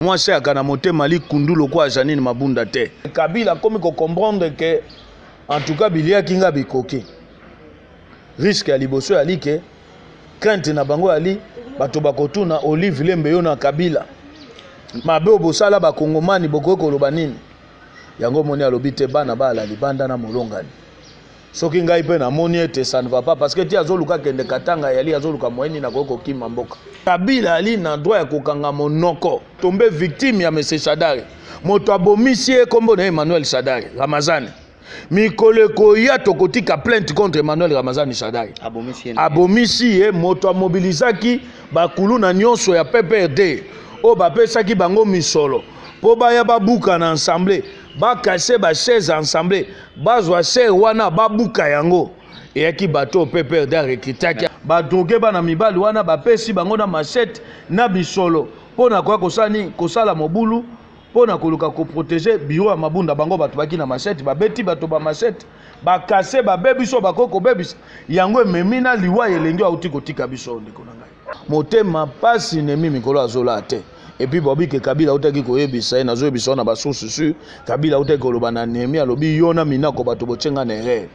Mwasi ayaka na motema likundu lokola Janine Mabunda te. Kabila akomi ko comprendre que en tout cas biliaki nga bikoki. Risque ya liboso ya like crainte na bango yali bato bakotuna Olive Lembe yo na Kabila mabe oyo bosala bakongomani bokoki koloba nini? Yango omoni alobi te bana bala libanda na molongani. Soki ngai mpe namoni ete ça ne va pas parce que ti azoluka kende Katanga yali azoluka moyen nini akoki kokima mboka. Kabila ali na droit ya kokanga monoko. Tombe victime ya Monsieur Shadary. Moto abomisi ye kombo na ye Emmanuel Shadary Ramazani. Mikolo ekoya tokotika plainte contre Emmanuel Ramazani Shadary. Abomisi ye. Abomisi ye moto amobilizaki bakuluna nyonso ya PPRD oyo bapesaki bango misolo mpo baya babuka na ensemble bakase ba chaise ensemble bazwa chaire wana babuka yango eyaki bato oyo PPRD arekritaki badroge bana mibali wana bapesi bango na machete na misolo mpo na koya kosala nini kosala mobulu mpo na koluka koprotege biro ya Mabunda. Bango bato baki na machete babeti bato ba machete bakase babebisi oyo bakoki kobebisa yango ememi na liwa ya elenge auti kotika biso. Ndeko na ngai, motema pasi nemi mikolo azolaa te. Et puis bobi ke Kabila autaki koyebisa ye, nazoyebisa yo na basource sur Kabila autaki koloba na Nehemi, alobi yo na Minako bato botie nga na erreur,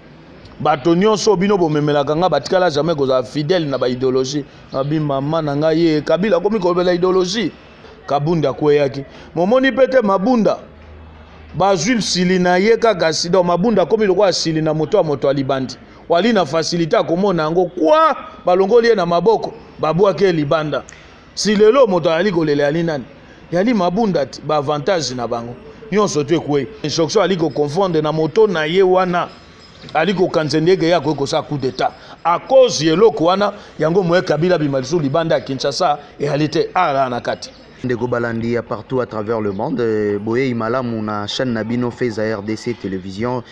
bato nyonso bino bomemelaka nga batikala jamais kozala fidèle na baidéologie. Abi mama na ngai ye Kabila akomi kolobela idéologie. Kabunda akweyaki momoni mpe te Mabunda bazwi nsili na ye kaka sida. Mabunda akomi lokola sili na moto ya moto ya libandi wali na facilité akomona yango kwa balongoli ye na maboko babwaki ye libanda. Si lelo moto azali kolela yali nani? Yali Mabunda ti baavantage na bango nyonso to ekwei. Instruction ali koconfondre na moto na ye wana ali kokanisa ndenge ye akoki kosala coup d'état à cause ya eloko wana. Yango moye Kabila bima lisusu libanda ya Kinshasa eyali te alala na kati. Ndeko balandi ya partout à travers le monde, boyei malamu na chaîne na bino Feza RDC Télévision.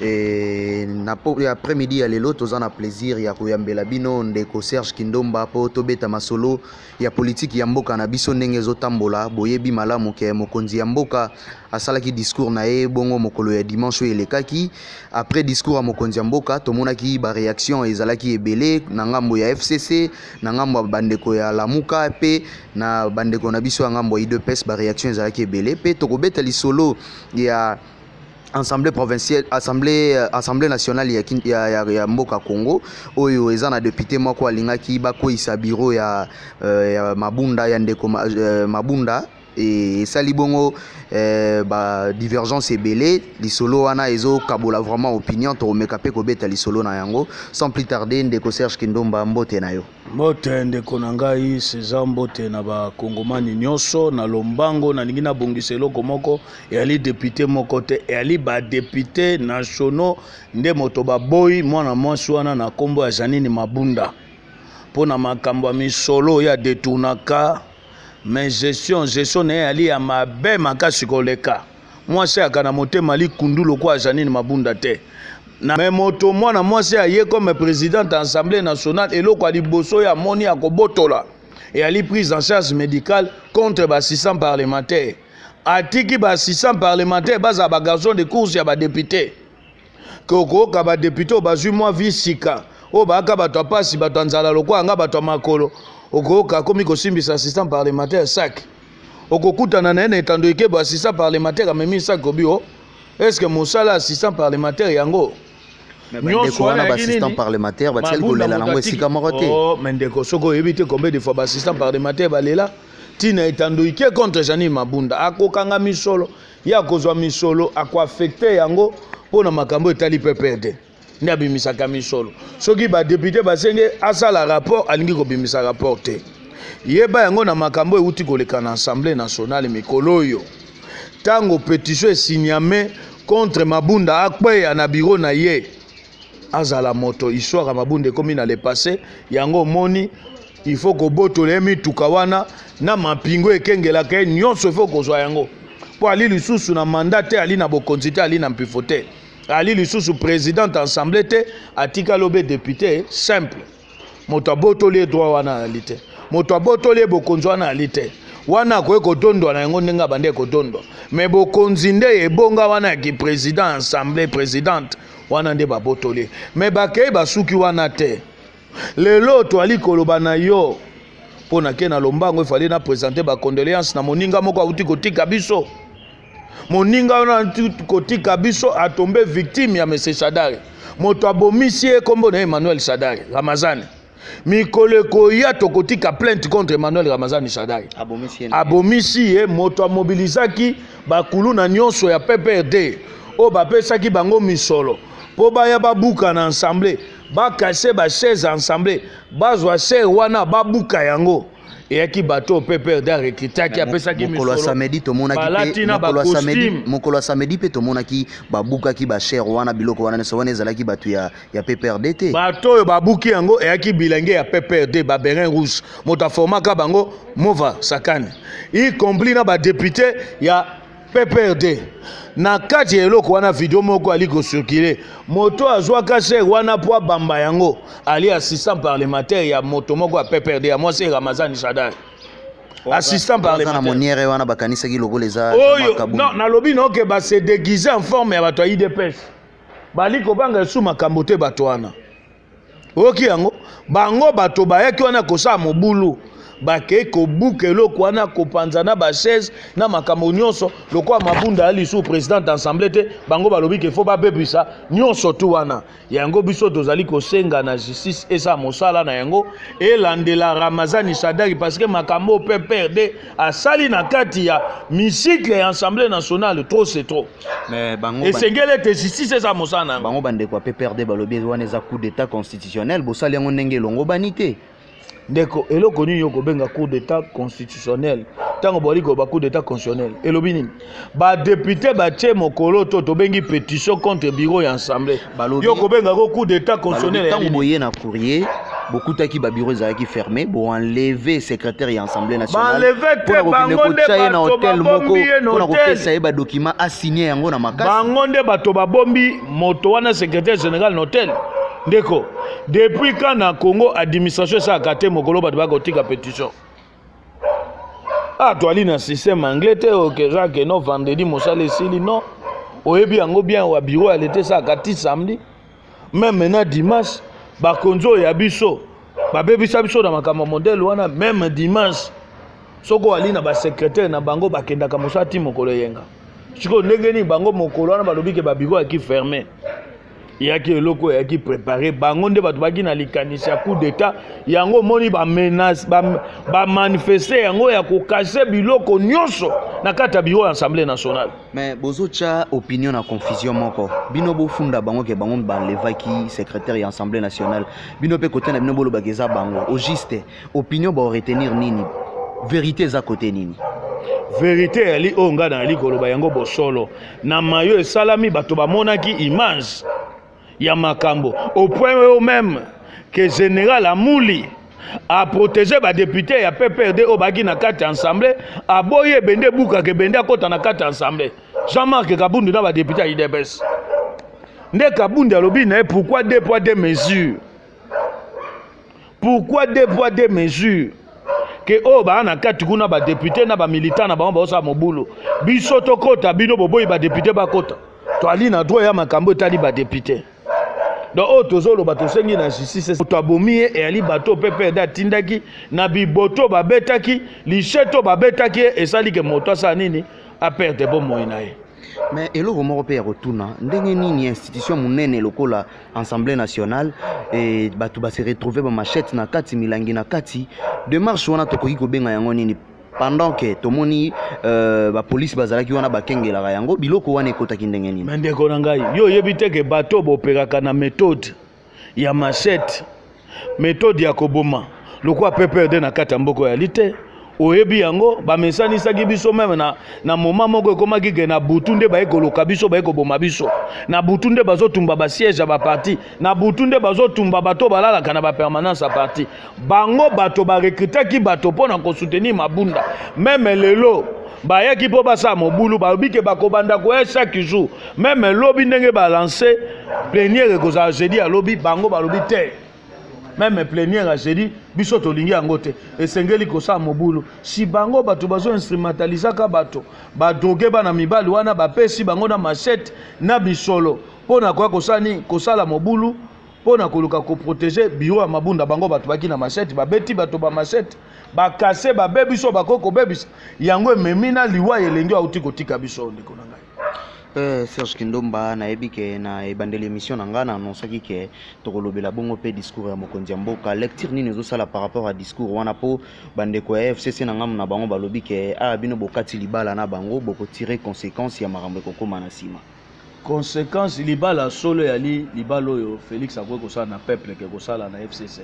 Na après-midi ya lelo toza na plaisir ya koyambela bino ndeko Serge Kindomba po tobeta masolo ya politique ya mboka na biso ndenge ezotambola. Boyebi malamu ke mokonzi ya mboka asalaki discours na ye bongo mokolo ya dimanche oyo elekaki. Après discours ya mokonzi ya mboka, tomonaki ba réaction ezalaki ebele na ngambo ya FCC, na ngambo ya bandeko ya Lamuka pe na bandeko na biso ya ngambo ya UDPS. Ba réaction ezalaki ebele pe tokobeta lisolo ya assemblée provinciale, assemblée nationale ya mboka Congo oyo eza na député moko alingaki bakweyisa bureau ya Mabunda, ya ndeko Mabunda. Esali bongo ba divergence ebele. Lisolo wana ezokabola vraiment opinion, tokomeka mpe kobeta lisolo na yango. Sans plus tarder, ndeko Serge Kindomba, mbote na yo. Mbote ndeko na ngai César, mbote na bakongomani nyonso. Na lombango nalingi nabongisa eloko moko. Eyali député moko te, eyali badéputé nationaux nde moto baboyi mwana mwasi wana na nkombo ya Janine Mabunda mpo na makambo ya misolo oyo adetournaka. Mais gestion na ye ali ya mabe makasi koleka. Mwasi ayaka na motema likundu lokola Janine Mabunda te. Me moto mwana mwasi aye comme présidente ya assemblée nationale, eloko ya liboso oyo amoni akobotola eyali prise en charge médicale contre baassistant parlementaire. Atiki baassistant parlementaire bazala bagarçon de course ya badéputé ke okoyoka badéputé oyo bazwi mwa vi sika oyo bayaka bato ya pasi, bato ya nzala lokola nga, bato ya makolo. Okoyoka akomi kosimbisa assistant parlementaire sak, okokutana na ye na etando ekebo, assistant parlementaire amemi sak obi o est ce que mosala assistant parlementaire yango? Ndeko wana baassistant parlementaire batiali kolela nango esika moko te. Oh, mais ndeko, soki oyebi te combien de fois baassistant parlementaire balela ntina etando ike contre Janine Mabunda. Akokanga misolo ye, akozwa misolo, akoaffecte yango mpo na makambo etali PPRD nde abimisaka misolo. Soki badéputé basenge asala rapport, alingi kobimisa rapport te. Yeba yango na makambo euti koleka na assemblée nationale mikolo oyo, ntango pétition esigname contre Mabunda akweya na biro na ye, azala moto. Histoire ya Mabunda ekomi na le passé. Yango omoni il faut kobotola ye mituka wana na mapingo ekengelaka ye nyonso, il faut kozwa yango mpo ali lisusu na mandat te, ali na bokonzi te, ali na mpifo te, ali lisusu présidente assemblée te, atikali obe député simple. Moto abotoli ye droit wana ali te, moto abotoli ye bokonzi wana ali te. Wana akoki kodondwa na yango ndenge abandi kodondwa, me bokonzi nde ebonga wana ya kiprésident assemblée présidente wana nde babotoli ye. Me bakei basuki wana te. Lelo toali koloba na yo, Mpo nake na lombango, efali na présente bacondoléance na moninga moko awuti kotika biso. Moninga wana awuti kotika biso, atombe victime ya monsieur Shadary. Moto abomisi ye, nkombo na ye Emmanuel Shadary Ramazani. Mikolo ekoya, tokotika plainte contre Emmanuel Ramazani Shadary. Abomisi ye. Abomisi ye, moto amobilizaki bakuluna nyonso ya PPRD oyo bapesaki bango misolo mpo baya babuka na assemblée, bacasser bachaise assemblée, bazwa chaire wana, babuka yango. Eyaki bato oyo PPRD arecrutaki, apesaki mokolo ya misolo. Samedi tomonaki Balati mpe na mokolo ya samedi, bacostume. mokolo ya samedi mpe tomonaki babukaki bachaire wana, biloko wana nyonso wana ezalaki bato ya PPRD te. Bato oyo babuki yango eyaki bilenge ya PPRD, babérets rouges. Moto aformaka bango, Mova Sakane, y compris na badéputé ya PPRD na kati ya eloko wana. Video moko ali kocirculer, moto azwaka chaire wana mpo abamba yango, ali assistant parlementaire ya moto moko ya PPRD ya mwasi, Ramazani Shadary, assistant Aza na parlementaire. moniere wana, bakanisaki lokola eza Oyo Jean-Marc Kabund. Non, nalobi noke base déguisé en forme ya bato ya UDPS. Bali kobanga esu makambo te. Bato wana, oyoki yango, bango bato bayaki wana kosala mobulu, bakei kobuka eloko wana, kopanza na bachaise na makambo nyonso. Lokola Mabunda ya lisusu président d'assemblée te, bango balobi ke fo babebisa nyonso tu wana. Yango biso tozali kosenga na justice esala mosala na yango, elandela Ramazani Shadary, parce que makambo oyo PPRD asali na kati ya hémicycle ya Assemblée nationale, trop c'est trop. Mais bango Esengeli ete justice esala mosala na yango. Bango bandeko ya PPRD balobi wana eza coup d'état constitutionnel, bosali yango ndenge elongobani te. Ndeko, eloko nini okobenga coup d'état constitutionnel? Ntango bwali koloba coup d'état constitutionnel, elobi nini? Badéputé batie mokolo to tobengi pétition contre bureau ya assemblée. Balobi Yo kobengako coup d'état constitutionnel ya ntango nini? Boye na courrier, bokutaki babureau ezalaki fermé, boenlever secrétaire ya Assemblée nationale Baenlever te, mpona kokende bango nde kotya ye na bato hotel moko babombi ye na mpona hotel. Kopesa ye badocument, asigner yango na makasi. Bango nde bato babombi moto wana, secrétaire général, na hotel. Ndeko, depuis quand na Congo administration esalaka te mokolo bato bakotika pétition? Ah, toali na système anglais te oyo ke non, vendredi mosala esili. Non, oyebi yango bien, wa bureau ya leta esalaka ti samedi, même maintenant dimanche. Bakonzi oyo ya biso babebisa biso na makambo ya modèle wana. Même dimanche, soki oali na basecrétaire na bango, bakendaka mosala ti mokolo eyenga. Sikoyo ndenge nini bango mokolo wana balobi ke babureau yaki fermé? Eyaki eloko eyaki préparé. Bango nde bato baki na likanisi ya coup d'état. Yango omoni bamenace, bamanifeste yango ya kocasser biloko nyonso na kati ya bureau ya Assemblée nationale. Mais bozotya opinion na confusion moko. Bino bofunda bango ke bango baenlevaki secrétaire ya Assemblée nationale. Bino mpe kote na bino bolobaka eza bango. Au juste, opinion baoretenir nini? Vérité eza kote nini? Vérité eyali oyo ngai nayali koloba yango, bosolo na mayo esalami. Bato bamonaki image ya makambo au point oyo même ke général Amuli aprotéger badéputé ya PPRD oyo baki na kati ya assemblée, aboyi ebende ebukaka, ebende akɔta na kati ya assemblée. Jean-Marc Kabundu na badéputé ya UDPS nde Kabundu alobi na ye: "Pourquoi deux poids, deux mesures? Pourquoi deux poids, deux mesures?" Ke oyo baa na kati kuna, badéputé na bamilitant na bango baosala mobulu, biso tokɔta, bino boboyi badéputé bakɔta. Toali na droit ya makambo etali badéputé. Donc oyo tozoloba, tosengi na justice. Moto abomi ye eyali bato PPRD atindaki na biboto, babetaki licheto, babetaki ye, esali ke moto asala nini, aperdre bomoi na ye. Mais eloko moko mpe ya kotuna: ndenge nini institution monene lokola Assemblée nationale e bato base retrouve bamachete na kati, milangi na kati? Démarche wana tokoki kobenga yango nini, pendant ke tomoni bapolisi bazalaki wana, bakengelaka yango? Biloko wana ekotaki ndenge nini? Me ndeko na ngai, yo oyebi te ke bato boperaka na méthode ya machete, méthode ya koboma lokola PPRD na kati ya mboka oyali te. Oyebi yango, bamesanisaki biso même na moma moko ekomaki ke na butu nde baye koloka biso, baye koboma biso na butu, nde bazotumba basiège ya baparti na butu, nde bazotumba bato balalaka na bapermanence ya parti. Bango bato barecrutaki bato mpo na kosoutenir Mabunda. Même lelo bayaki mpo basala mobulu, balobi ke bakobanda koya chaque jour. Même lobi, ndenge balancer plénière ekozala jeudi, alobi bango balobi te, même plénière ya jeudi biso tolingi yango te, esengeli kosala mobulu. Si bango bato bazoinstrumentalizaka bato, badroguer bana mibali wana, bapesi bango na machete na bisolo mpo na koya kosala nini? Kosala mobulu. Mpo na koluka koprotéger bureau ya Mabunda, bango bato baki na machette, babeti bato ba machette, bakase, babebi so bakoki kobebisa yango, ememi na liwa elenge auti kotika biso, ndeko na ngai. Serge Kindomba, nayebi ke na ebandeli émission na ngai na annonçaki ke tokolobela bongo mpe discours ya mokonzi ya mboka. Lecture nini ezosala par rapport à discours wana? Mpo bandeko ya FCC na ngambo na bango balobi ke awa bino bokati libala na bango, bokotire conséquence ya makambo ekokóma na nsima. Conséquence, libala solo eyali libala oyo Félix akoki kosala na peuple ke kosala na FCC.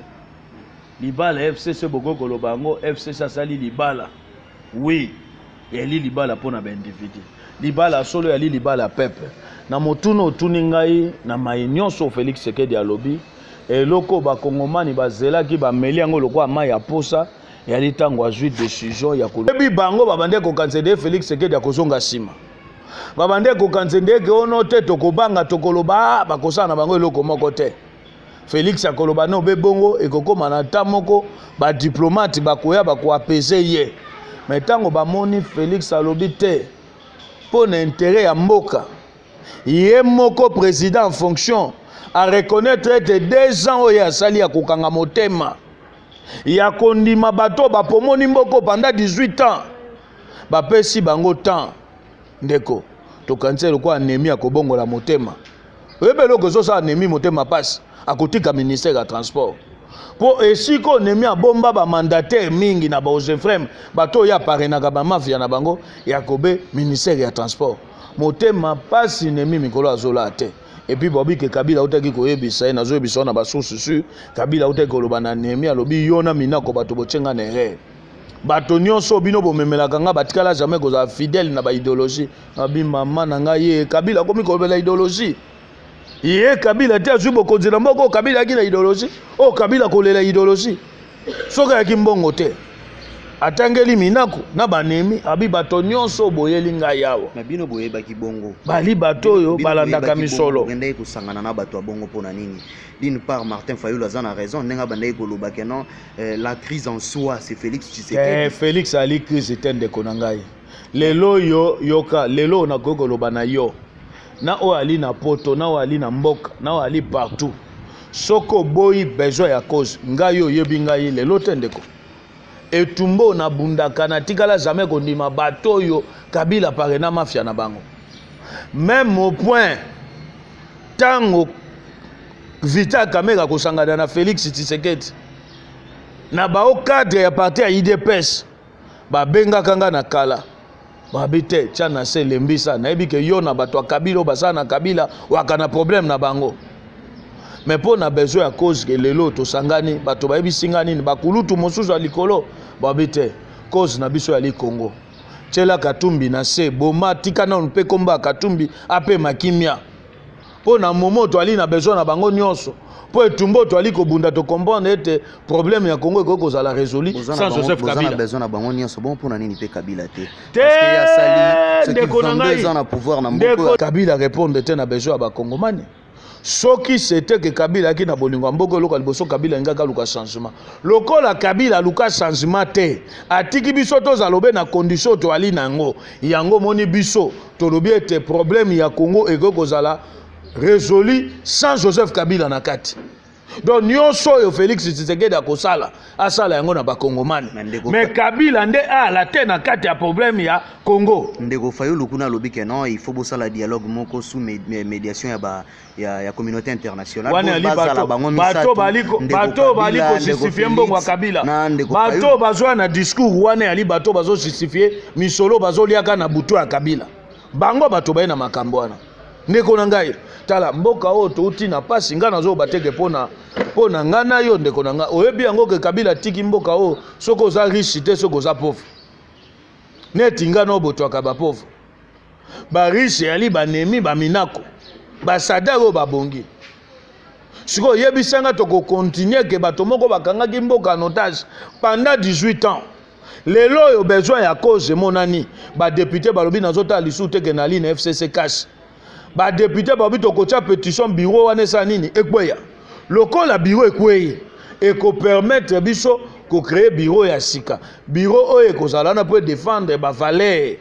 Libala FCC, bokoki koloba yango, FCC asali libala, oui, eyali libala mpo na baindividu. Libala solo eyali libala ya peuple. Na motuna otuni ngai, na mai nyonso Félix Tshisekedi alobi, eloko bakongomani bazelaki, bameli yango lokola mai ya posa, eyali ntango azwi décision ya kolobi bango babande kokanisa ede Félix Tshisekedi akozonga nsima, babande kokanisa ndeke ono te, tokobanga, tokoloba bakosala na bango eloko moko te. Félix akoloba no be bongo, ekokóma na ta moko badiplomate bakoya, bakoapese ye. Me ntango bamoni Félix alobi te mpo na intérêt ya mboka, ye moko président en fonction areconnaître ete 2 ans oyo asali ya kokanga motema, ya kondima bato bapomoni mboka pendant 18 ans, bapesi bango temps. Ndeko, tokanisi lokola Néhémie akobongola motema. Oyebi eloko ezosala Néhémie motema mpasi? Akotika ministère ya transport, mpo esika oyo Néhémie abomba bamandataire mingi na baOgefrem, bato oyo aparenaka bamafia na bango, yakobe ministère ya transport. Motema mpasi, Néhémie mikolo azola te. Et puis babi ke Kabila autaki koyebisa ye, nazoyebisa yo na basource sûre, Kabila autaki koloba na Néhémie, alobi: yo na Minako, bato botyenga na erreur, bato nyonso bino bomemelaka nga batikala jamais kozala fidèle na baidéologie. Abi mama na ngai, ye Kabila akomi kolobela idéologie. Ye Kabila te azwi bokonzi na mboka oyo, Kabila ayaki na idéologie oyo? Kabila kolela idéologie soki ayaki mbongo te, atangeli Minako na baNéhémie, abi bato nyonso boyeli ngai awa. Na bino boyebaki bongo? Bali bato oyo balandaka misolo. Bokendaki kosangana na bato ya bongo mpo na nini? D'une part, Martin Fayulu aza na raison ndenge abandaki koloba ke non, la crise en soi, c'est Félix Tshisekedi. Eh, Félix ali crise te, ndeko na ngai. Lelo oyo, yoka, lelo oyo nakoki koloba na yo, na oyo ali na poto, na oyo ali na mboka, na oyo ali partout, soki oboyi besoin ya cause, ngai oyebi ngai lelo te, ndeko. Etumba oyo nabundaka, natikala jamais kondima bato oyo Kabila pare na mafia na bango. Même au point ntango Vital Kamerhe akosangana na Félix Tshisekedi na bao cadre ya parti ya UDPS, babengaka nga na kala, babi te, tia na se, lembisa, nayebi ke yo na bato ya Kabila oyo basala na Kabila waka na problème na bango. Mais mpo na besoin ya cause ke lelo tosangani, bato bayebisi nga nini, bakulutu mosusu ya likolo babi te, cause na biso yali Congo, tiela Katumbi na se, boma, tika nanu mpe komba ya Katumbi apema kimia, mpo na momo toali na besoin na bango nyonso, mpo etumba oyo toali kobunda, tocomprendre ete problème ya Congo ekoki kozala résolu sans Joseph Kabila. Besoin na bango nyonso bon, mpona nini mpe Kabila te? Te, ndeko na ngai, Kabila répondre te na besoin ya bakongomani. Soki c'était ke Kabila ayaki na bolingo ya mboka, eloko ya liboso Kabila alingaki aluka changement. Lokola Kabila aluka changement te, atiki biso tozala obe na condition toali na yango. Yango omoni biso tolobi ete problème ya Congo ekoki kozala résolu sans Joseph Kabila na kati. Donc nyonso oyo Félix Tshisekedi akosala, asala yango na bakongomani, mais Kabila nde ala te na kati ya problème ya Congo. Ndeko Fayulu kuna alobi ke non, il faut bosala dialogue moko sous médiation ya communauté internationale. Bato bali kojustifie mbongo ya Kabila, bato bazwa na discours wana, yali bato bazojustifie misolo bazoliaka na butu ya Kabila. Bango bato baye na makambo wana. Ndeko na ngai, tala, mboka oyo touti na pasi. Ngai nazoyoba teke mpo na ngai na yo, ndeko na ngai, oyebi yango ke Kabila atiki mboka oyo, soki oza riche te, soki oza pauvre neti ngai na obotwaka bapauvre, bariche eyali baNéhémie, baMinako, baShadary oyo babongi. Sikoyo oyebisanga, tokokontinue ke bato moko bakangaki mboka en otage pendant 18 ans. Lelo oyo besoin ya cause emonani, badéputé balobi nazotala lisusu te ke nali na FCC CACH. Badéputé balobi tokotia pétition, bureau wana esala nini? Ekweya. Lokola bureau ekweyi, ekopermettre biso kocréer bureau ya sika, bureau oyo ekozala wana mpo edéfendre bavaleur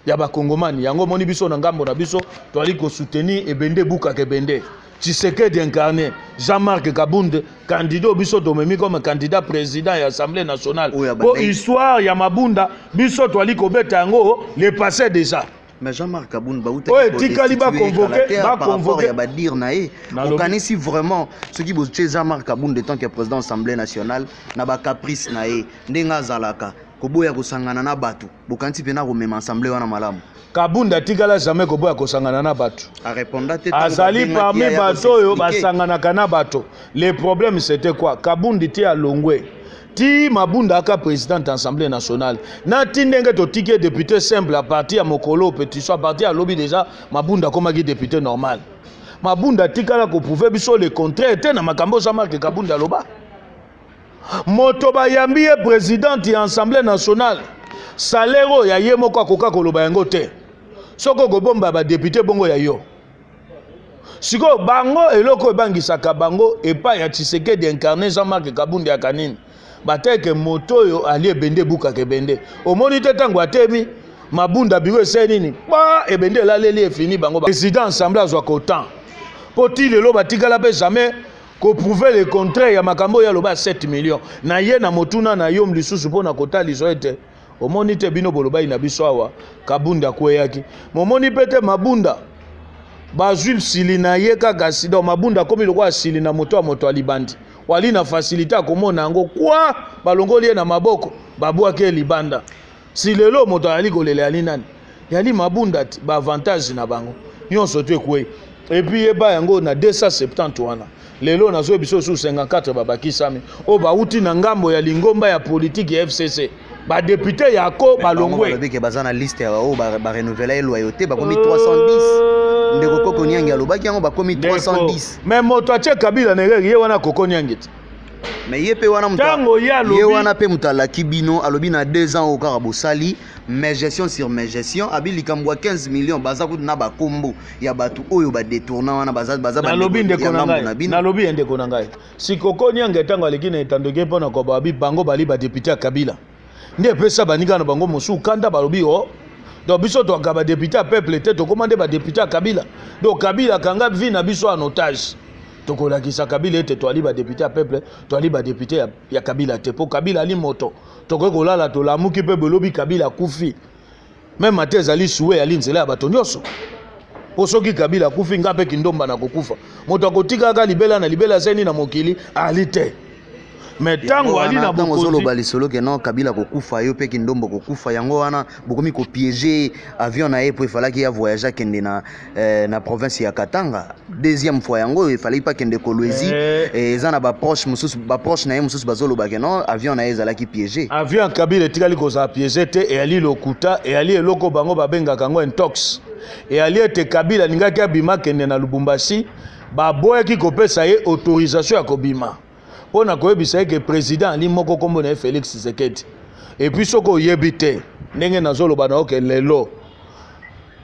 ya bakongomani. Yango omoni biso na ngambo na biso toali kosoutenir ebende ebukaka ebende. Tshisekedi incarné, Jean-Marc Kabund, candidat oyo biso tomemi comme candidat président ya Assemblée nationale. Oyo Po abandaki- histoire ya Mabunda, biso toali kobeta yango le passé déjà. Mais Jean-Marc Kabund Oyo etikali baconvoke, par rapport baconvoke. ya badire na ye, Nalobi. Okanisi vraiment soki botie Jean-Marc Kabund en tant que président Assemblée nationale na bacaprice na ye, ndenge azalaka koboya kosangana na bato, bokanisi mpena komema assemblée wana malamu? Kabund atikala jamais koboya kosangana na bato. Areponda te ntango Azali babengaki parmi ye aya bato oyo kosexplike. Basanganaka na bato. Le problème, c'était quoi? Kabundi ti alongwe, ti Mabunda aka présidente Assemblée nationale, na ti ndenge totiki ye député simple, à partir ya mokolo pétition, à partir ya lobi déjà Mabunda akomaki député normal. Mabunda atikala koprouve biso le contraire te na makambo Jean-Marc Kabunda aloba. Moto bayambi ye présidente ya Assemblée nationale, salaire oyo ya ye moko akoka koloba yango te. Soki okobomba badéputé bongo ya yo sikoyo, bango eloko ebangisaka bango epai ya Tshisekedi incarné, Jean-Marc Kabund ya kanini, bateke moto oyo ali ebende ebukaka ebende. Omoni te ntango atemi Mabunda, biro esali nini? Pa ebende elaleli, efini bango. Président assemblée azwaka autant mpo ti lelo batikala mpe jamais koprouve le contraire ya makambo oyo aloba ya 7 millions na ye. Na motuna na yo lisusu mpo na kotaliso ete omoni te, bino bolobaki na biso awa Kabunda akweyaki, momoni mpe te Mabunda bazwi nsili na ye kaka si. Donc Mabunda akomi lokola sili na moto ya moto ya libandi, wali na facilité akomona yango kwa balongoli ye na maboko, babwaki ye libanda. Si lelo moto azali kolela yali nani? Yali Mabunda ti baavantage na bango nyonso to ekwei. Et puis yeba yango na 270 wana, lelo nazoyebi biso su 54 babakisami oyo bauti na ngambo ya lingomba ya politike ya FCC, badéputé yako Bango balongwe. Balobi ke baza na liste ya oyo barenouvela ye loyauté, bakomi 310. Ndeko Koko Niangi alobaki yango, bakomi 310. Mais moto atie Kabila na erreur, ye wana Koko Niangi te. Mais ye mpe wana Ntango ye alobi- ye wana mpe moto alaki bino, alobi na 2 ans oyo kaka bosali mégestion sur mégestion, abi likambo ya 15 millions, baza kutu na bakombo ya bato oyo badetourna wana, baza Nalobi bandeko ndeko ya na ngambo na ngai bino. Nalobi ye ndeko na ngai, si Koko Niangi ntango aleki na etandoki mpo na koba babi bango bali badéputé ya Kabila, nde epesa baninga na bango mosusu kanda. Balobi o donc biso toaka badéputé ya peuple te, tokóma nde badéputé ya Kabila. Donc Kabila akanga vie na biso en otage. Tokolakisa Kabila ete toali badéputé ya peuple, toali badéputé ya Kabila te, mpo Kabila ali moto, tokoki kolala tolamuki mpe belobi Kabila akufi. Même ate ezali suwe, ali nzela ya bato nyonso, mpo soki Kabila akufi, nga mpe kindomba na kokufa. Moto akotikaka libela na libela aseni na mokili ali te. Mais ntango ali na ntango bokonzi ozoloba lisolo ke non, Kabila kokufa, yo mpe kindombo kokufa, yango wana bokomi kopiéger avion na ye, mpo efalaki ya voyage akende na province ya Katanga. Deuxième fois yango oyo efalaki mpe akende Kolwezi. Eza na baproche mosusu, baproche na ye mosusu bazoloba ke non, avion na ye ezalaki piégé. Avion ya Kabila etikali kozala piégé te, eyali lokuta, eyali eloko bango babengaka yango intox. Eyali ete Kabila alingaki abima akende na Lubumbashi, baboyaki kopesa ye autorisation ya kobima mpo na koyebisa ye ke président ali moko, nkombo na ye Félix Tshisekedi. Et puis soki oyebi te ndenge nazoloba na yo ke lelo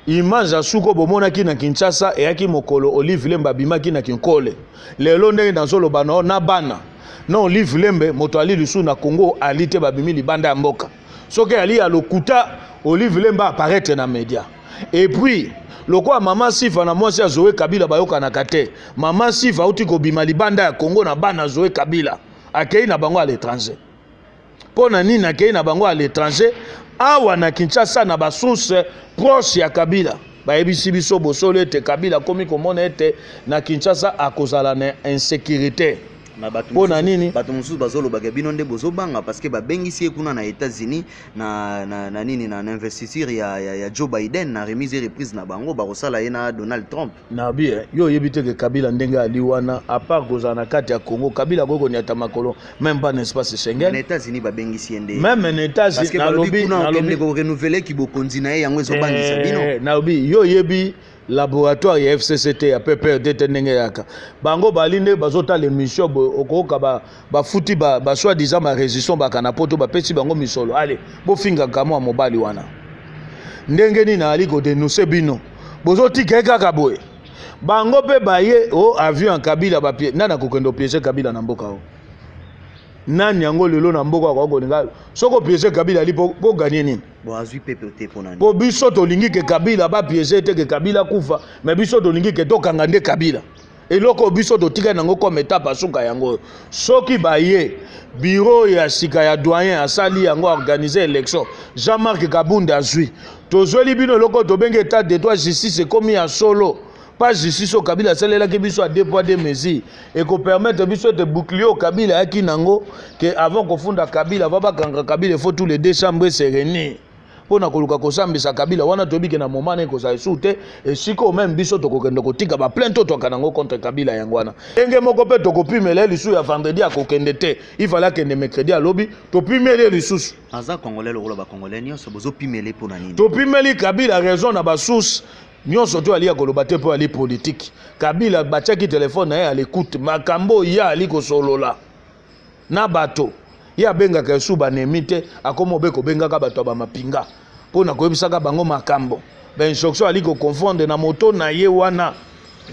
image ya suko bomonaki na Kinshasa eyaki mokolo Olive Lembe abimaki na Kinkole. Lelo ndenge nazoloba na yo, na bana na Olive Lembe, moto ali lisusu na Congo ali te, babimi libanda ya mboka. Soki ali ya lokuta, Olive Lembe apparaître na média. Et puis lokola mama Sifa na mwasi ya Zoe Kabila bayokanaka te, mama Sifa auti kobima libanda ya Congo na bana Zoe Kabila, akei na bango à l'étranger. Mpo na nini akei na bango à l'étranger? Awa na Kinshasa, na basource proche ya Kabila bayebisi biso bosolo ete Kabila akomi komona ete na Kinshasa akozala na insécurité. Na bato Mpo na nini? Bato mosusu bazolobaka bino nde bozobanga, parce que babengisi ye kuna na États-Unis na nini na investiture ya Joe Biden, na remise et reprise na bango bakosala ye na Donald Trump. Nabi yo oyebi te ke Kabila ndenge ali wana, à part kozala na kati ya Congo, Kabila akoki koniata makolo même pas na espace Na Schengen. États-Unis babengisi ye nde. Même na Parce États-Unis que balobi nalobi kuna okende nalobi korenouveler kibokonzi na ye, yango ezobangisa bino. Nalobi yo oyebi laboratoire ya FCC te, ya PPRD te, ndenge yaka bango bali nde bazotala émission boye, okoyoka bafuti basoi-disant barésistant baka na poto, bapesi bango misolo, ale bofingaka mwa mobali wana. Ndenge nini ali kodénoncer bino, bozotika ye kaka boye. Bango mpe baye o avion ya Kabila bapie. Nani akokende opiéger Kabila na mboka o? Nani yango lelo na mboka akoki kolinga soki opiéger Kabila ali po gagner nini? Bon, azwi pepe te, mpo na nini? Mpo biso tolingi ke Kabila bapiéger te, ke Kabila kufa, mais biso tolingi ke tokanga nde Kabila. Eloko oyo biso totikali nango comme étape asuka yango oyo. Soki baye bureau ya sika ya doyen asali yango, organiser élection, Jean-Marc Kabund azwi, tozweli bino eloko oyo tobengi état de droit, justice ekomi ya solo, pas justice oyo Kabila asalelaki biso à deux poids deux mesures. Ekopermettre biso ete bouclier oyo Kabila ayaki nango ke avant kofunda Kabila, avant bakanga Kabila, il faut tous les deux chambres se réunir mpo na koluka kosambisa Kabila wana. Toyebi ke na moment na ekozala esusu te. Esika oyo meme biso tokokende kotika baplainte oyo toaka nango contre Kabila, yango wana. Ndenge moko mpe tokopimela ye lisusu ya vendredi, akokende te, ifale akende mercredi, alobi topimeli ye lisusu. Aza Congolais lokola Bacongolais nyonso, bozopimele mpo na nini? Topimeli Kabila raison na basource nyonso to ali ya koloba te mpo ali politike. Kabila batiaki telefone na ye à l'écoute, makambo oyo ye ali kosolola na bato, ye abengaka esu banemi te, akoma obe kobengaka bato ya bamapinga mpo na koyebisaka bango makambo, bainstruction ali koconfondre na moto na ye wana,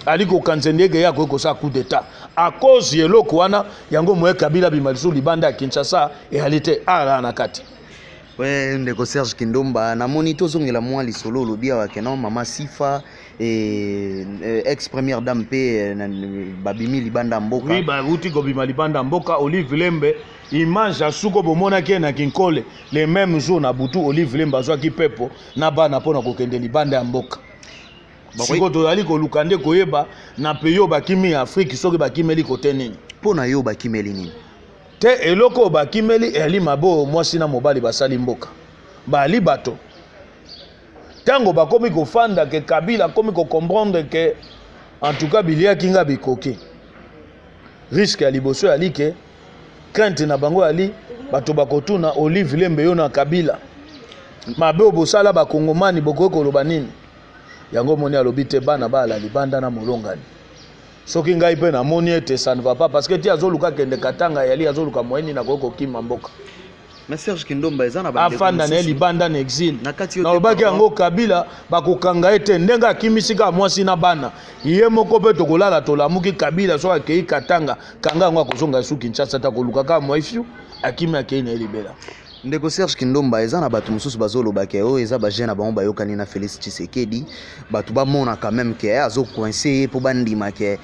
ali kokanisa ndenge ye akoki kosala coup d'état à cause ya eloko wana. Yango moye Kabila abima lisusu libanda ya Kinshasa eyali te, alala na kati. We ndeko Serge Kindomba, namoni tozongela mwa lisolo olobi awa ke non, mama Sifa e, ex première dame mpe babimi libanda mboka. Oui, bauti kobima libanda mboka. Olive Lembe, image ya suko bomonaki ye na Kinkole, le même jour na butu Olive Lembe azwaki pepo na bana mpo na kokende libanda ya mboka. Sikoyo tozali koluka nde koyeba na pays oyo bakimi ya Afrike, soki bakimeli kote nini. Mpo na yo bakimeli nini? Te, eloko oyo bakimeli eyali mabe oyo mwasi na mobali basali mboka. Bali bato ntango bakomi kofanda ke Kabila akomi kocomprendre ke en tout cas biliaki nga bikoki. Risque ya liboso yali ke crainte na bango yali bato bakotuna Olive Lembe, yo na Kabila mabe oyo bosala Bakongomani, bokoki koloba nini? Yango omoni alobi te bana bala libanda na molongani. Soki ngai mpe namoni ete ça ne va pas, parce que ti azoluka kende Katanga, yali azoluka moyen nini akoki kokima mboka. Mais Serge Kindomba, eza na afanda na ye libanda na exil. Nalobaki yango, Kabila bakokanga ye te ndenge akimisi kaka mwasi na bana ye moko. Mpe tokolala tolamuki, Kabila soki akei Katanga, kanga yango, akozonga esu Kinshasa ta koluka kaka mwaifiu akimi, akei na ye libela. Ndeko Serge Kindomba, eza na bato mosusu bazoloba ke oyo eza bajeune na bango bayokani na Félix Tshisekedi, bato bamona quand même ke azocoince ye mpo bandima ke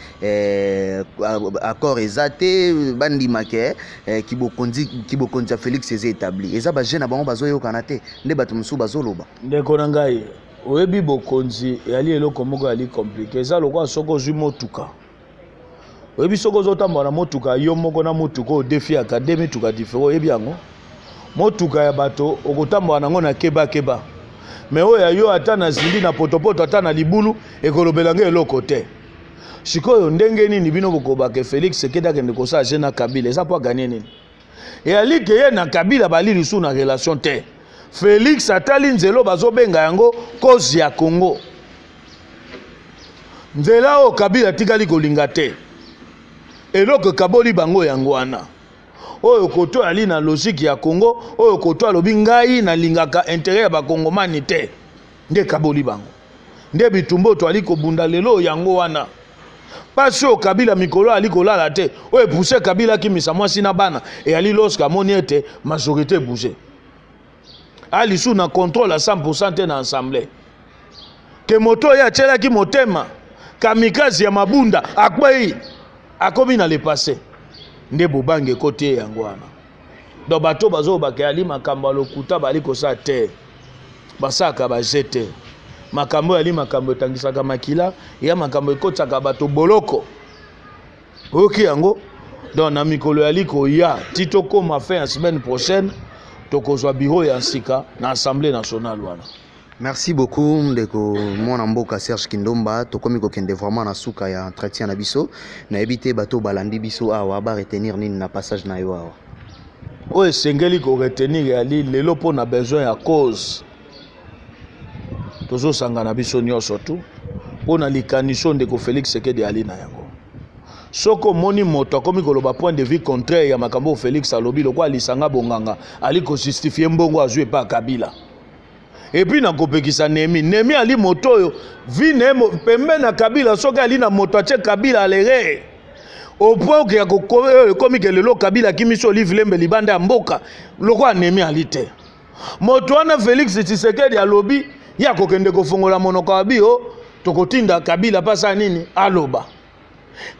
accord eza te, bandima ke kibokonzi ya Félix eza établi. Eza bajeune na bango bazoyokana te, nde bato mosusu bazoloba. Ndeko na ngai, oyebi bokonzi eyali eloko moko yali compliqué. Eza lokola soki ozwi motuka, oyebi soki ozotambola na motuka yo moko na motuka oyo defiaka de mituka différent, oyebi yango, motuka ya bato okotambola nango na kebakeba, me oyo ya yo ata na zindi na potopoto ata na libulu ekolobela ngo eloko te. Sikoyo ndenge nini bino bokobaka Félix Tshisekedi akende kosala je na Kabila? Eza mpo aganye nini? Eyali ke ye na Kabila bali lisusu na relation te. Félix atali nzela bazobenga yango cause ya Congo, nzela oyo Kabila atikali kolinga te. Eloko ekaboli bango yango wana. Oyo koto ali na logique ya Congo, oyo koto alobi ngai nalingaka intérêt ya Bakongomani te, nde ekaboli bango. Nde bitumba oyo toali kobunda lelo yango wana. Mpasi oyo Kabila mikolo ali kolala te, oyo epuse Kabila akimisa mwasi na bana, eyali lorsque amoni ete majorité ebouge, alisu na contrôle à 100% te na assemblée, ke moto oyo atielaki motema kamikaze ya Mabunda akwei, akomi na le passé. Nde bobange ekoti ye yango wana. Donc bato bazolobaka yali makambo ya lokuta, bali kosala te, basalaka baje te. Makambo yali makambo etangisaka makila, ya makambo ekotisaka bato boloko, oyoki yango. Donc na mikolo yali koya ti tokóma fin ya semaine prochaine, tokozwa bureau ya nsika na Assemblée nationale wana. Merci beaucoup ndeko mwana mboka Serge Kindomba. Tokomi kokende vraiment na suka ya entretien na biso. Nayebi te bato balandi biso awa baretenir nini na passage na yo awa? Oyo esengeli koretenir yali lelo mpo na besoin ya cause, tozosangana biso nyonso tu mpo na likanisi ndeko Félix Tshisekedi ali na yango. Soki omoni moto akomi koloba point de vue contraire ya makambo oyo Félix alobi, lokola Lisanga Bonganga ali kojustifie mbongo azwi epa Kabila, et puis nakopekisa Nemi. Nemi ali moto oyo vi na ye pembe na Kabila. Soki ali na moto atie Kabila alere au point oke ya oyo ekomi ke lelo Kabila akimisi Olive Lembe libanda ya mboka, lokola Nemi ali te moto wana. Félix Tshisekedi alobi ye akokende kofongola monoko ya bio, tokotinda Kabila mpasa nini aloba.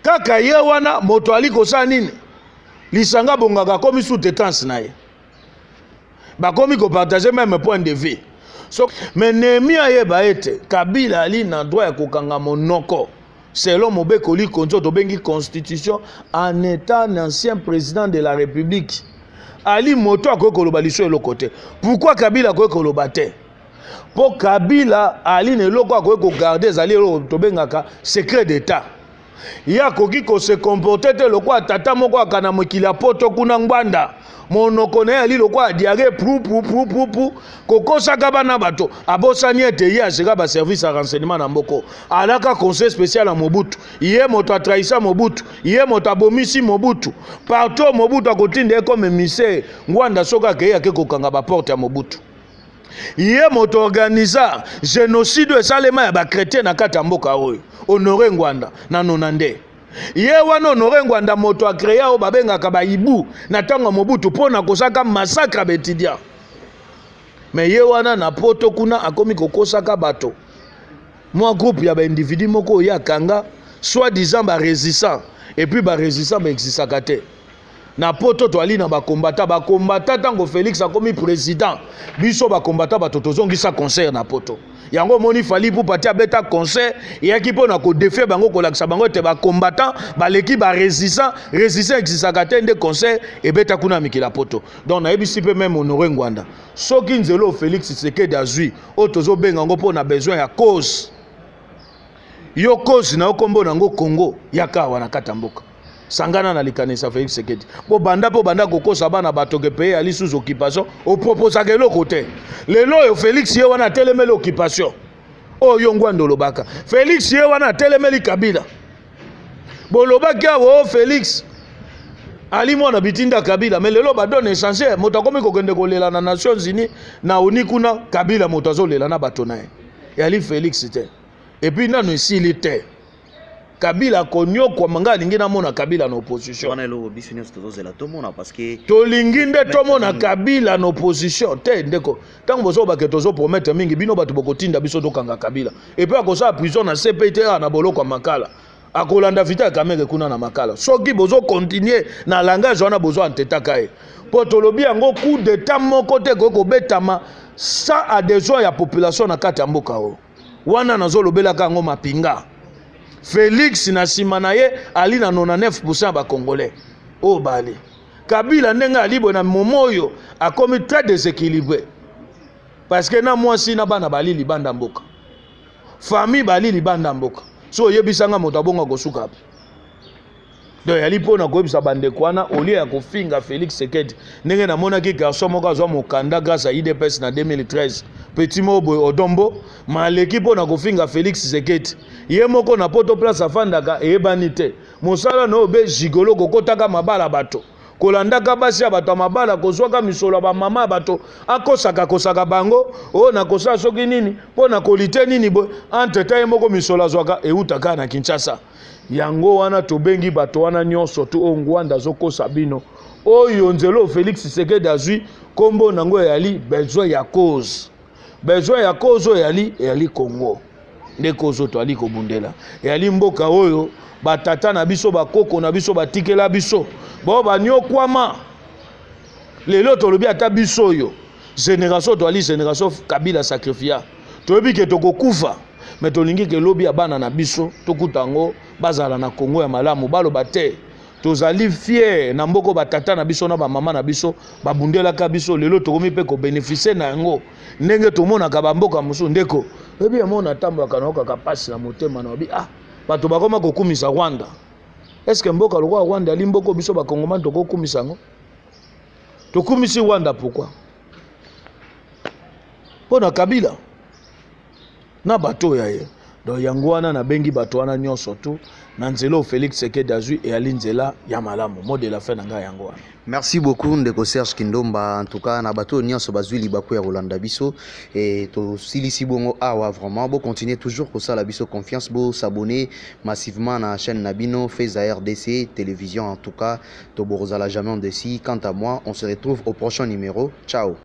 Kaka ye wana moto ali kosala nini? Lisanga bongaka akomi sous-traitance na ye. Bakomi kopartage même point de vue. So, mais Néhémie ayeba ete Kabila ali na droit ya kokanga monoko selon mobeko likonzi oyo tobengi constitution en étant un ancien président de la République. Ali moto akoki koloba liso eloko te. Pourquoi Kabila akoki koloba te? Mpo Kabila ali na eloko akoki kogarde, ezali eloko tobengaka secret d'état. Ye akoki kose comporte te lokola tata moko aka na mokili ya poto kuna Ngbanda, monoko na ye ali lokola diare pru pru pru pru pru, kokosaka bana bato. Abosani ete ye aseka baservice ya renseignement na mboko, alaka conseil spécial ya Mobutu, ye moto atrahisa Mobutu, ye moto abomisi Mobutu. Partout Mobutu akotinda ye comme émissaire, Ngwanda soki akei ake kokanga baporte ya Mobutu. Ye moto organisa génocide esalema ya bachrétien na kati ya mboka oyo, Honore Ngwanda na nona nde ye wana. Honore Ngwanda moto acréa oyo babengaka bahiboux na ntango ya Mobutu mpo na kosaka massacre ya baétudiant. Me ye wana na poto kuna akomi kokosaka bato, mwa groupe ya baindividu moko oyo akanga soi-disant barésistant, et puis barésistant baexistaka te. Na poto toali na bakombata, bakombata. Ntango Félix akomi président, biso bakombata bato tozongisa concert na poto. Yango omoni Fally Ipupa ti abeta concert, eyaki mpo na kodéfier bango, kolakisa bango ete bacombattant baleki barésistant, résistant existaka te. Nde concert ebeta kuna mikili ya poto. Donc nayebisi mpe même Honore Ngwanda, soki nzela oyo Félix Tshisekedi azwi, oyo tozobenga yango mpo na besoin ya cause, yo cause na yo nkombo nango Congo, yaka awa na kati ya mboka, sangana na likanisa Félix Tshisekedi. Mpo banda mpo banda kokosa bana bato ke pays ali sous occupation, oproposaka eloko te. Lelo oyo Félix ye wana atelemeli occupation oyo yo Ngwanda olobaka. Félix ye wana atelemeli Kabila. Bolobaki awa o Félix ali mwana bitinda Kabila, mais lelo badonne essentiel, moto akomi kokende kolela na Nations Unies, na ONU kuna, Kabila moto azolela na bato na ye, eyali Félix te. Et puis nano esili te, Kabila akonyokwama. Ngai alingi namona Kabila na opposition. Wana eloko biso nyonso tozozela tomona, parce que Tolingi nde tomona Kabila na opposition te. Ndeko, ntango bozobake tozopromettre mingi, bino bato bokotinda biso tokanga Kabila, et puis akosala prison na CPI te, na boloko ya Makala, akolanda Vital Kamerhe kuna na Makala. Soki bozocontinue na langage wana, bozo antetaka ye. Mpo tolobi yango, coup d'état moko te ekoki kobetama sans adhésion ya population na kati ya mboka oyo. Wana nazolobelaka yango, mapinga Félix na nsima na ye ali na 99 ya bacongolais oyo bali. Kabila ndenge ali boye na momo oyo, akomi très déséquilibré, parce que na mwasi na bana bali libanda mboka, famille bali libanda mboka. So oyebisanga moto abonga kosuka api? Donc yali mpona koyebisa bandeko wana, au lieu ya kofinga Félix Tshisekedi, ndenge namonaki garçon moko azwa mokanda grâce à UDPS na 2013, petit moko boye Odombo maleki mpona kofinga Félix Tshisekedi, ye moko na poto place afandaka eyebani te. Mosala na oyo be gigolo, kokotaka mabala bato, kolandaka basi ya bato ya mabala, kozwaka misolo ya bamama ya bato, akosaka kosaka bango oyo nakosala soki nini mpo na kolite nini boye. Entre temps ye moko misolo azwaka eutaka na Kinshasa. Yango wana tobengi bato wana nyonso tu oyo Ngwanda azokosa bino. Oyo nzela oyo Félix Tshisekedi azwi, nkombo nango eyali besoin ya cause. Besoin ya cause oyo eyali Congo. Nde cause oyo toali kobundela eyali mboka oyo batata na biso, bakoko na biso batikela biso bao banyokwama. Lelo tolobi, ata biso oyo génération toali, génération Kabila sacrifia, toyebi ke tokokufa, me tolingi ke lobi ya bana na biso tokuta yango bazala na Kongo ya malamu. Baloba te tozali fier na mboka batata na biso na bamama na biso babundelaka biso. Lelo tokomi mpe kobénéficier na yango ndenge tomonaka bamboka mosusu. Ndeko, oyebi yango, natambolaka, naokaka mpasi na motema na obi. Ah, bato bakoma kokumisa Rwanda. Est-ce mboka lokola Rwanda ali mboka biso bakongomani tokokumisa yango? Tokumisi Rwanda pourquoi? Mpo na Kabila na bato oyo ya ye. Donc yango wana nabengi bato wana nyonso tu na nzela oyo Félix Tshisekedi azwi eyali nzela ya malamu. Mot de la fin na ngai yango wana. Merci beaucoup, ndeko Serge Kindomba. En tout cas, na bato nyonso bazwi libaku ya kolanda biso e tosilisi bongo awa. Vraiment, bocontinue toujours kosala biso confiance, bosabonner massivement na chaîne na bino Feza RDC Télévision. En tout cas, tobokozala jamais déçus. Quant à moi, on se retrouve au prochain numéro. Ciao.